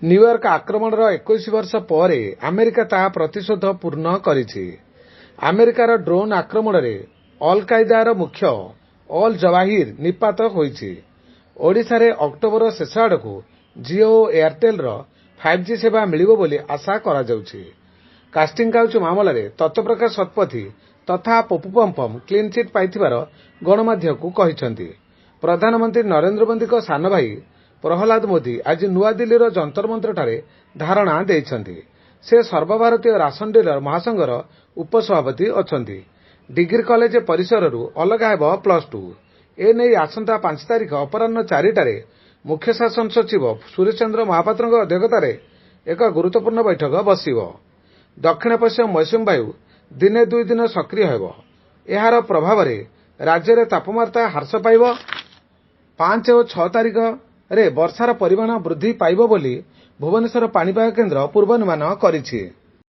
New York ଆକ୍ରମଣର 21 ବର୍ଷ ପରେ ଆମେରିକା ତାହା ପ୍ରତିଶୋଧ ପୂର୍ଣ୍ଣ କରିଛି। ଆମେରିକାର ଡ୍ରୋନ୍ ଆକ୍ରମଣରେ ଅଲ-କାଇଦାର ମୁଖ୍ୟ ଅଲ ଜୱାହିର ନିପାତ ହୋଇଛି। ଓଡ଼ିଶାରେ ଅକ୍ଟୋବର ଶେଷ ଆଡ଼କୁ ଜିଓ ଓ ଏୟାରଟେଲର 5G ସେବା ମିଳିବ ବୋଲି ଆଶା କରାଯାଉଛି। କାଷ୍ଟିଂ କାଉଚ୍ ମାମଲାରେ ତତ୍ତ୍ୱପ୍ରକାଶ ଶତପଥୀ ତଥା ପପୁ ପମ୍ପମ୍ କ୍ଲିନ୍ଚିଟ୍ ପାଇଥିବାର ଗଣମାଧ୍ୟମକୁ କହିଛନ୍ତି। ପ୍ରଧାନମନ୍ତ୍ରୀ ନରେନ୍ଦ୍ର ମୋଦିଙ୍କ ସାନ ଭାଇ ପ୍ରହ୍ଲାଦ ମୋଦି ଆଜି ନୂଆଦିଲ୍ଲୀର ଯନ୍ତରମନ୍ତରଠାରେ ଧାରଣା ଦେଇଛନ୍ତି। ସେ ସର୍ବଭାରତୀୟ ରାସନ ଡିଲର ମହାସଂଘର ଉପସଭାପତି ଅଛନ୍ତି। ଡିଗ୍ରୀ କଲେଜ ପରିସରରୁ ଅଲଗା ହେବ +2। ଏ ନେଇ ଆସନ୍ତା 5 ତାରିଖ ଅପରାହ୍ନ 4ଟାରେ ମୁଖ୍ୟ ଶାସନ ସଚିବ ସୁରେଶ ଚନ୍ଦ୍ର ମହାପାତ୍ରଙ୍କ ଅଧ୍ୟକ୍ଷତାରେ ଏକ ଗୁରୁତ୍ୱପୂର୍ଣ୍ଣ ବୈଠକ ବସିବ। ଦକ୍ଷିଣ ପଶ୍ଚିମ ମୌସୁମୀ ବାୟୁ ଦିନେ ଦୁଇ ଦିନ ସକ୍ରିୟ ହେବ। ଏହାର ପ୍ରଭାବରେ ରାଜ୍ୟରେ ତାପମାତ୍ରା ହ୍ରାସ ପାଇବ। 5 ଓ 6 ତାରିଖରେ ବର୍ଷାର ପରିମାଣ ବୃଦ୍ଧି ପାଇବ ବୋଲି ଭୁବନେଶ୍ୱର ପାଣିପାଗ କେନ୍ଦ୍ର ପୂର୍ବାନୁମାନ କରିଛି।